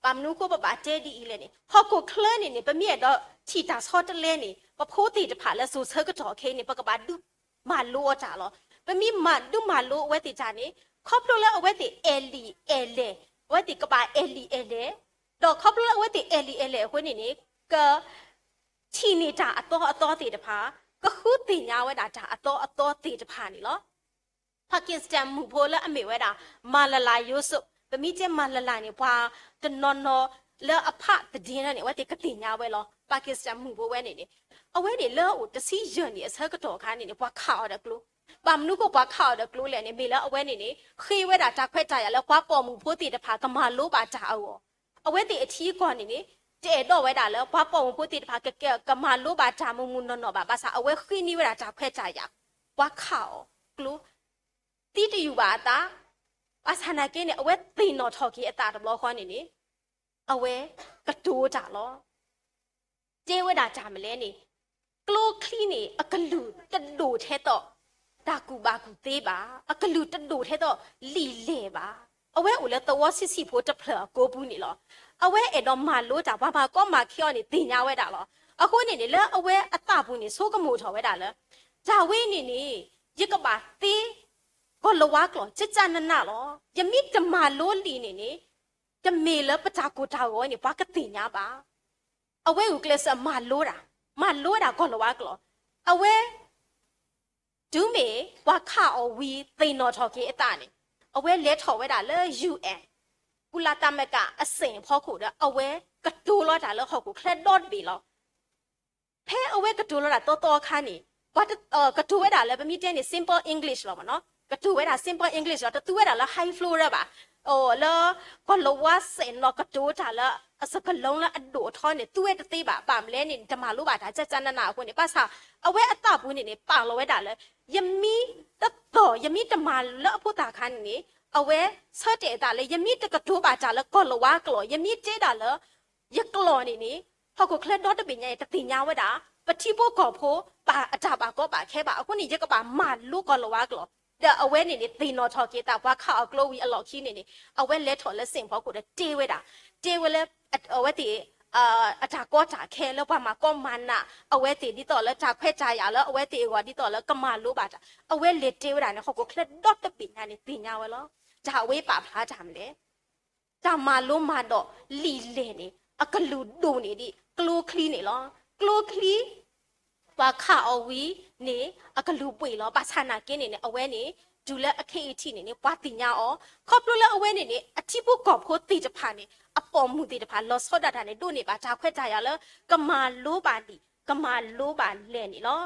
ဘၣ်မနုၤအဃိပဘၣ်တဲဒ်အံၤလဲၣ်န့ၣ် ဟီၣ်ခိၣ်ချၢန့ၣ်န့ၣ် ပမ့ၢ်အဲၣ်ဒိးထံၣ်တၢ်ဆီတလဲန့ၣ် ပဖိသ့ၣ်တဖၣ်လၢစိၤဆၢကတီၢ်ခဲအံၤန့ၣ် ပကဘၣ်ဒုးမၤလိအီၤတၢ်လီၤ. ပမ့ၢ်မၤဒုးမၤလိအဝဲသ့ၣ်တၢ်န့ၣ် ခီဖျိလၢအဝဲသ့ၣ်အဲၣ်လံာ်အဲၣ်လဲၢ်, အဝဲသ့ၣ်ကဘၣ်အဲၣ်လံာ်အဲၣ်လဲၢ်, ဒီးခီဖျိလၢအဝဲသ့ၣ်အဲၣ်လံာ်အဲၣ်လဲၢ်အဃိန့ၣ်န့ၣ် က ထံၣ်န့ၢ်တၢ်အသီအသီသ့ၣ်တဖၣ်, ကဃုသ့ၣ်ညါဝဲဒၣ်တၢ်အသီအသီသ့ၣ်တဖၣ်န့ၣ်လီၤ. Pakistan မုၣ်ဖိလၢအမ့ၢ်ဝဲဒၣ် Malala Yousafzai, ပမ့ၢ်တဲ Malala န့ၣ် ပှၤတနီၤနီၤလၢအဖးသဒ့န့ၣ် အဝဲသ့ၣ်ကသ့ၣ်ညါဝဲလီၤ. Pakistan မုၣ်ဖိဝဲန့ၣ်န့ၣ် အဝဲန့ၣ်လၢအအိၣ်တဆံယဲၢ်နံၣ်အဆၢကတီၢ်အခါန့ၣ်န့ၣ် ပှၤခးအီၤဒီးကျိ, ဘၣ်မနုၤအဃိပှၤခးအီၤဒီးကျိလဲၣ်န့ၣ် မ့ၢ်လၢအဝဲန့ၣ်န့ၣ် ဃ့ဝဲဒၣ်တၢ်ခွဲးတၢ်ယာ်လၢပှၤပိာ်မုၣ်ဖိသ့ၣ်တဖၣ် ကမၤလိဘၣ်တၢ်အဂီၢ်, အဝဲသ့ၣ်အထံအကီၢ်န့ၣ်န့ၣ် တအဲၣ်ဒိးဝဲဒၣ်လၢ ပှၤပိာ်မုၣ်ဖိသ့ၣ်တဖၣ် ကကဲ ကမၤလိဘၣ်တၢ်မုၢ်မုၢ်နီၢ်နီၢ်ဘၣ်, ဘၣ်ဆၣ်အဝဲဃ့န့ၢ်ဝဲဒၣ်တၢ်ခွဲးတၢ်ယာ်, ပှၤခးအီၤကျိ, သံတယူၢ်ဘၣ်အသး, ဘၣ်ဆၣ်နာ်က့န့ၣ် အဝဲသ့ၣ်နီၣ်ထီၣ်က့ၤအသးတဘျီဃီန့ၣ်န့ၣ် အဝဲကတိၤတၢ်လီၤ. တဲဝဲဒၣ်တၢ်မနုၤလဲၣ်န့ၣ်, ကျိချံန့ၣ် အကလုၢ်တဒိၣ်ထဲသိး တၢ်ကူၣ်ဘၣ်ကူၣ်သ့ဘၣ်, အကလုၢ်တဒိၣ်ထဲသိး လံာ်လဲၢ်ဘၣ်. အဝဲအိၣ်လၢသဝီဆံးဆံးဖိတဖျၢၣ်အကိပူၤန့ၣ်လီၤ. အဝဲအဲၣ်ဒိးမၤလိတၢ် ပှၤမၤကီမၤခဲအီၤန့ၣ် သ့ၣ်ညါဝဲဒၣ်လီၤ. အဃိန့ၣ်န့ၣ် လၢအဝဲအသးပူၤန့ၣ် ဆိကမိၣ်ထီၣ်ဝဲဒၣ်လၢ တၢ်ဝဲန့ၣ်န့ၣ် ယကဘၣ်သ့ ကီၢ်လၤဝါကျိာ် ကကနနလီၤ. ယမ့ၢ်တမၤလိလံာ်န့ၣ်န့ၣ် တမ့ၢ်လၢပတၢ်ကိၢ်တၢ်ဂီၤန့ၣ် ပှၤကသ့ၣ်ညါဘၣ်. အဝဲဂုာ်ကျဲးစၢးမၤလိတၢ်, မၤလိဝဲဒၣ်ကီၢ်လၤဝါကျိာ်. အဝဲ တုၤမ့ၢ်ပှၤခးအီၤဝံၤသ့ၣ်နီၣ်ထီၣ်က့ၤအသးန့ၣ် အဝဲလဲၤထီၣ်ဝဲဒၣ်လၢ ယူၣ်အဲၣ် ကုလသမဂ္ဂအစ့ၣ်အဖီခိၣ်ဒီး အဝဲကတိၤလီၤတၢ်လၢဟီၣ်ခိၣ်ချၢဒီတဘ့ၣ်လီၤ. ဖဲအဝဲကတိၤလီၤတၢ်သီသီအခါန့ၣ် ပှၤတ ကတိၤဝဲဒၣ်လၢ ပမ့ၢ်တဲန့ၣ် simple English လီၤမ့ၢ်နီၤ, ကတိၤဝဲဒၣ် simple English လီၤ, တသူဝဲဒၣ်လၢ high flow ရၢဘၣ်. လၢ ကီၢ်လၤဝါစ့ၣ်နီၤ ကတိၤတၢ်လၢအစကလုာ်လၢအဒိၣ်အထီန့ၣ် သူဝဲတသ့ဘၣ်, ဘၣ်မနုၤလဲၣ်န့ၣ် တမၤလိဘၣ်တၢ် ကကနနအဃိန့ၣ် ဘၣ်ဆၣ် အဝဲအသးပူၤန့ၣ်န့ၣ် ပာ်လီၤဝဲဒၣ်လၢ ယမ့ၢ်တသီၣ် ယမ့ၢ်တမၤလၢအဖိသၣ်ခါန့ၣ်န့ၣ် အဝဲဆၢတဲာ်အသးလၢ ယမ့ၢ်တကတိၤဘၣ်တၢ်လၢကီၢ်လၤဝါကျိာ်, ယမ့ၢ်တဲဒၣ်လၢ ယကျိာ်န့ၣ်န့ၣ် ဟီၣ်ခိၣ်ချၢဒီတဘ့ၣ်ညါအံၤ တသ့ၣ်ညါဝဲဒၣ် ပထံဖိကီၢ်ဖိ ဘၣ်အတၢ်ဘၣ်ကီဘၣ်ခဲဘၣ်. အဃိန့ၣ် ယကဘၣ်မၤလိကီၢ်လၤဝါကျိာ်, ဒီးအဝဲန့ၣ်န့ၣ် သ့ၣ်နီၣ်ထီၣ်က့ၤသး ပှၤခးအီၤကျိဝံၤအလီၢ်ခံန့ၣ်န့ၣ် အဝဲလဲၤထီၣ်လၢစ့ၣ်ဖီခိၣ်ဒီးတဲဝဲဒၣ်, တဲဝဲလၢ အဝဲသ့ၣ် အတၢ်ကီတၢ်ခဲလၢပှၤမၤကီမၤနး အဝဲသ့ၣ်ဒ်သိးလၢတၢ်ခွဲးတၢ်ယာ်လၢအဝဲသ့ၣ်အဂီၢ် ဒ်သိးလၢကမၤလိဘၣ်တၢ် အဝဲလဲၤတဲဝဲဒၣ်န့ၣ် ဟီၣ်ခိၣ်ချၢဒီတဘ့ၣ်ညါန့ၣ် သ့ၣ်ညါဝဲလီၤ. တၢ်အဝဲပာ်ဖျါတၢ်မနုၤလဲၣ် တၢ်မၤလိမၤဒိးလံာ်လဲၢ်န့ၣ် အကလုၢ်ဒိၣ်န့ၢ်ဒံးကျိချံန့ၣ်လီၤ. ကျိချံ ပှၤခးအီၤဝံၤန့ၣ် အကလုၢ်ဘှံးလီၤ. ဘၣ်ဆၣ်နာ်က့န့ၣ်န့ၣ် အဝဲန့ၣ် တုၤလၢအခဲအံၤထံးန့ၣ်န့ၣ် ပှၤသ့ၣ်ညါအီၤ, ခီဖျိလၢအဝဲန့ၣ်န့ၣ် အထံဖိကီၢ်ဖိသ့ၣ်တဖၣ်န့ၣ် အပိာ်မုၣ်သ့ၣ်တဖၣ် လီၤဆီဒၣ်တၢ်န့ၣ် ဒိးန့ၢ်ဘၣ်တၢ်ခွဲးတၢ်ယာ်လၢ ကမၤလိဘၣ်လံာ် ကမၤလိဘၣ်လဲၢ်န့ၣ်လီၤ.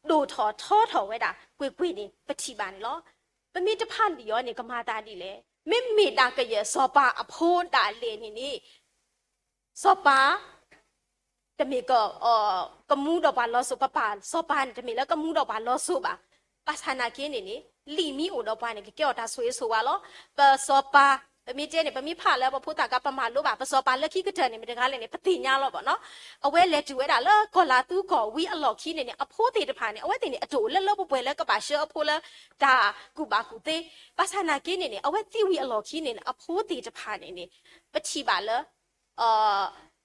ဒိၣ်ထီၣ်ထီထီၣ်ဝဲဒၣ် ကွ့ၢ်ကွ့ၢ်န့ၣ် ပထံၣ်ဘၣ်န့ၣ်လီၤ. ပမ့ၢ်တဖးလံာ်အီၤန့ၣ် ကမၤသးဒ်လဲၣ်. မ့မ့ၢ်ဒၣ်ကယဲၢ်စီၤပၤအဖိဒၣ်လဲာ်န့ၣ်န့ၣ် စီၤပၤ တမ့ၢ် ကမူဒီးပှၤလီၤစိၤ, ပပၢ်စီၤပၤန့ၣ် တမ့ၢ်လၢကမူဒီးပှၤလီၤစိၤဘၣ်. ဘၣ်ဆၣ်နာ်က့န့ၣ်န့ၣ် လံာ်မ့ၢ်အိၣ်ဒီးပှၤန့ၣ် ကကဲအီၤတၢ်ဆိၣ်ဂ့ၤဆိၣ်ဝါလီၤ. ပစီၤပၤ ပမ့ၢ်တဲန့ၣ် ပမ့ၢ်ဖးလၢပဖိသၣ်ခါ ပမၤလိဘၣ် ပစီၤပၤလၢခံကတၢၢ်န့ၣ် မ့ၢ်တဂၤလဲၣ်န့ၣ် ပသ့ၣ်ညါလီၤဘၣ်နီၤ. အဝဲလဲၤတုၤဝဲဒၣ်လၢကီၢ်လၤသူကီၢ်ဝံၤအလီၢ်ခံန့ၣ်န့ၣ် အဖိသ့ၣ်တဖၣ်န့ၣ် အဝဲသ့ၣ်န့ၣ် အတအိၣ်လၢလၢပှဲၤပှဲၤလၢကဘၣ်ဆှၢအဖိလၢတၢ်ကူၣ်ဘၣ်ကူၣ်သ့. ဘၣ်ဆၣ်နာ်က့န့ၣ်န့ၣ် အဝဲသံဝံၤအလီၢ်ခံန့ၣ်န့ၣ် အဖိသ့ၣ်တဖၣ်န့ၣ်န့ၣ် ပထံၣ်ဘၣ်လၢ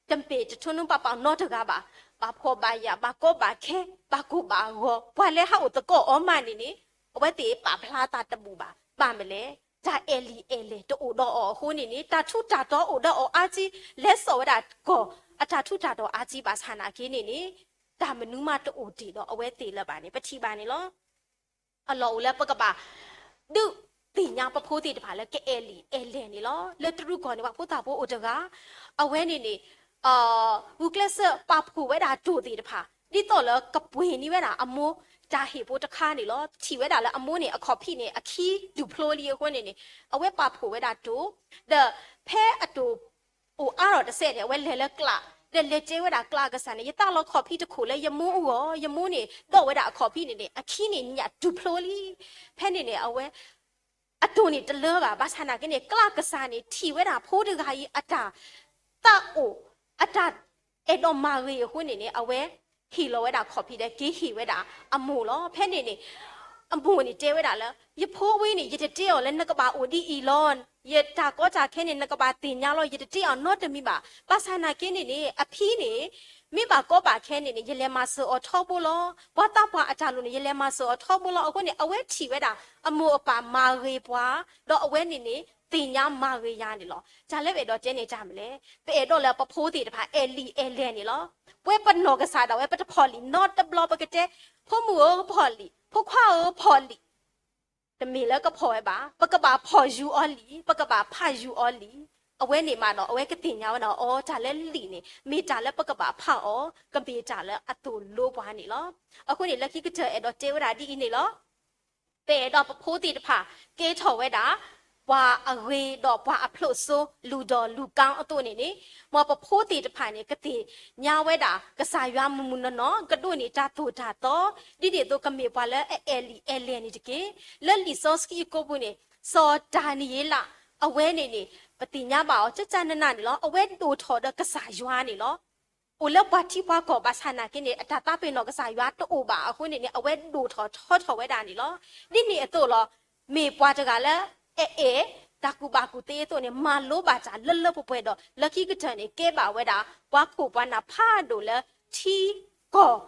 တမ့ၢ်တထူနူပပာ်နီတဂၤဘၣ်. ဘၣ်ဖှီၣ်ဘၣ်ယာ် ဘၣ်ကီဘၣ်ခဲ ဘၣ်ကိၢ်ဘၣ်ဂီၤ ပှၤလၢဟးအိၣ်သကိးအီၤမးန့ၣ်န့ၣ် အဝဲသ့ၣ်ပာ်ဖျါသးတဘူၣ်ဘၣ်. ဘၣ်မနုၤလဲၣ်, တၢ်အဲၣ်လံာ်အဲၣ်လဲၢ်တအိၣ်ဒီးအီၤအဃိန့ၣ်န့ၣ် တၢ်ထူးတၢ်တီၤအိၣ်ဒီးအီၤအါကံ, လဲၤစိာ်ဝဲဒၣ်ကီၢ်အတၢ်ထူးတၢ်တီၤအါကံ ဘၣ်ဆၣ်နာ်က့န့ၣ်န့ၣ် တၢ်မနုၤမးတအိၣ်တ့ၢ်ဒီးအဝဲသ့ၣ်လၢၤဘၣ်န့ၣ် ပထံၣ်ဘၣ်န့ၣ်လီၤ. အလီၢ်အိၣ်လၢပကဘၣ် ဒုးသ့ၣ်ညါပဖိသ့ၣ်တဖၣ်လၢကအဲၣ်လံာ်အဲၣ်လဲၢ်န့ၣ်လီၤ. လၢတရူးကီၢ်န့ၣ် ပှၤဖိသၣ်ဖိအိၣ်တဂၤ, အဝဲန့ၣ်န့ၣ် ဂုာ်ကျဲးစၢးပာ်ဖှိၣ်ဝဲဒၣ်တိၢ်သ့ၣ်တဖၣ် ဒ်သိးလၢကပှ့ၤန့ၢ်ဝဲဒၣ်အမိၢ်တၢ်ဟ့ၣ်ဖိတခါန့ၣ်လီၤ. ထံၣ်ဝဲဒၣ်လၢအမိၢ်န့ၣ် အခီၣ်ဖံးန့ၣ် အခံဒူၣ်ဖျိလံအဃိန့ၣ်န့ၣ် အဝဲပာ်ဖှိၣ်ဝဲဒၣ်တိၢ်, ဒီးဖဲအတိၢ် အိၣ်အါထီၣ်တစဲးန့ၣ် အဝဲလဲၤလၢကျး, ဒီးလဲၤတဲဝဲဒၣ်ကျးကစၢ်န့ၣ် ယသးလီၤခီၣ်ဖံးတခိၣ်လၢယမိၢ်အဂီၢ်, ယမိၢ်န့ၣ် ဒိးဝဲဒၣ်အခီၣ်ဖံးန့ၣ်န့ၣ် အခံန့ၣ်ညၣ်ဒူၣ်ဖျိလံ. ဖဲန့ၣ်န့ၣ် အဝဲ အတိၢ်န့ၣ်တလၢဘၣ်. ဘၣ်ဆၣ်နာ်က့န့ၣ် ကျးကစၢ်န့ၣ် ထံၣ်ဝဲဒၣ်ဖိတဂၤအံၤ အတၢ်သးအိၣ် အတၢ်အဲၣ်ဒိးမၤဂ့ၤအဃိန့ၣ်န့ၣ် အဝဲဟ့ၣ်လီၤဝဲဒၣ်ခီၣ်ဖံးဒီးက့ၤဟ့ၣ်ဝဲဒၣ်အမိၢ်လီၤ. ဖဲန့ၣ်န့ၣ် အမိၢ်န့ၣ်တဲဝဲဒၣ်လၢ ယဖိဝံၤန့ၣ် ယတတဲအီၤလၢနကဘၣ်အိၣ်ဒ်အံၤလီၤ. ယတၢ်ကီတၢ်ခဲန့ၣ် နကဘၣ်သ့ၣ်ညါလီၤ. ယတတဲအီၤနီတမံၤဘၣ်. ဘၣ်ဆၣ်နာ်က့န့ၣ်န့ၣ် အဖံန့ၣ် မ့ၢ်ဘၣ်ကီဘၣ်ခဲန့ၣ်န့ၣ် ယလဲၤမၤစၢၤအီၤထီဘိလီၤ. ပှၤသးပှၢ်အတၢ်လိၣ်န့ၣ် ယလဲၤမၤစၢၤအီၤထီဘိလီၤ. အဃိန့ၣ် အဝဲထံၣ်ဝဲဒၣ် အမိၢ်အပၢ်မၤဂ့ၤပှၤ, ဒီးအဝဲန့ၣ်န့ၣ် သ့ၣ်ညါမၤဂ့ၤယၤန့ၣ်လီၤ. တၢ်လၢပအဲၣ်ဒိးတဲန့ၣ်တၢ်မနုၤလဲၣ်, ပအဲၣ်ဒိးလၢပဖိသ့ၣ်တဖၣ် အဲၣ်လံာ်အဲၣ်လဲၢ်န့ၣ်လီၤ. ပဝဲပနီၢ်ကစၢ်ဒၣ်ဝဲ ပတဖီၣ်လံာ်နီတဘျီ ပကတဲ ဖိမုၣ်ဧၢဖီၣ်လံာ်, ဖိခွါဧၢဖီၣ်လံာ် တမ့ၢ်လၢကဖီၣ်ဝဲဘၣ်, ပကဘၣ်ဖီၣ်ယူၤအီၤလံာ်, ပကဘၣ်ဖးယူၤအီၤလံာ်. အဝဲန့ၣ်မးဒီး အဝဲကသ့ၣ်ညါဝဲဒၣ်အီၤ တၢ်လၢလံာ်န့ၣ် မ့ၢ်တၢ်လၢပကဘၣ်ဖးအီၤ, ကမ့ၢ်တၢ်လၢအသိၣ်လိပှၤန့ၣ်လီၤ. အဃိန့ၣ် လၢခံကတၢၢ်အဲၣ်ဒိးတဲဝဲဒၣ်ဒ်အံၤန့ၣ်လီၤ. ပအဲၣ်ဒိးပဖိသ့ၣ်တဖၣ် ကဲထီၣ်ဝဲဒၣ် ပှၤအဂ့ၤဒီးပှၤအဖျိးစိ လူၤဒီးလူၤကါအသိးန့ၣ်န့ၣ်, မ်ပဖိသ့ၣ်တဖၣ်န့ၣ် ကသ့ၣ်ညါဝဲဒၣ် ကစၢ်ယွၤမုၢ်မုၢ်နီၢ်နီၢ် ကဒိးန့ၢ်တၢ်သိၣ်တၢ်သီ, ဒ်န့ၣ်အသိးကမ့ၢ်ပှၤလၢအအဲၣ်လံာ်အဲၣ်လဲၢ်န့ၣ်တက့ၢ်. လၢလံာ်စီဆှံအကိာ်ပူၤန့ၣ် စီၤဒၤနံးယ့လး အဝဲန့ၣ်န့ၣ် ပသ့ၣ်ညါဘၣ်အီၤ ကကနနၢ်န့ၣ်လီၤ. အဝဲဒိၣ်ထီၣ်ဒီးကစၢ်ယွၤန့ၣ်လီၤ. အိၣ်လၢပှၤထံပှၤကီၢ်ဘၣ်ဆၣ်နာ်က့န့ၣ် အတၢ်သးပ့ၤနီၣ်ကစၢ်ယွၤတအိၣ်ဘၣ်အဃိန့ၣ်န့ၣ် အဝဲဒိၣ်ထီၣ်ထီထီၣ်ဝဲဒၣ်န့ၣ်လီၤ. ဒ်န့ၣ်အသိးလီၤ. မ့ၢ်ပှၤတဂၤလၢ အအဲၣ်တၢ်ကူၣ်ဘၣ်ကူၣ်သ့အသိးန့ၣ် မၤလိဘၣ်တၢ်လၢလၢပှဲၤပှဲၤဒီး လၢခံကတၢၢ်န့ၣ် ကဲဘၣ်ဝဲဒၣ် ပှၤခိၣ်ပှၤနၢ်ဖးဒိၣ်လၢထံကီၢ်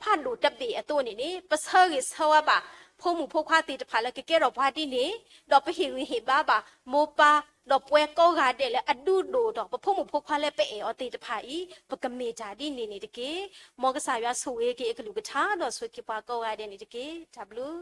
ဖးဒိၣ်တဘ့ၣ်အသိးန့ၣ်န့ၣ် ပဆၢဂ့ၤဆၢဝါဘၣ် ဖိမုၣ်ဖိခွါသ့ၣ်တဖၣ်လၢကကဲထီၣ်ပှၤဒ်န့ၣ်, ဒီးပဟ့ၣ်ဂံၢ်ဟ့ၣ်ဘါဘၣ် မိၢ်ပၢ် ဒီးပှၤကိးဂၤဒဲးလၢအဒုးဒိၣ်ထီၣ် ပဖိမုၣ်ဖိခွါလၢပအဲၣ်အီၤသ့ၣ်တဖၣ်အံၤ ပကမ့ၢ်တၢ်ဒ်န့ၣ်န့ၣ်တက့ၢ်. မ်ကစၢ်ယွၤဆိၣ်ဂ့ၤက့ၤအကလုၢ်ကထါ ဒီးဆိၣ်ဂ့ၤက့ၤပှၤကိးဂၤဒဲးန့ၣ်တက့ၢ်. တၢ်ဘျုး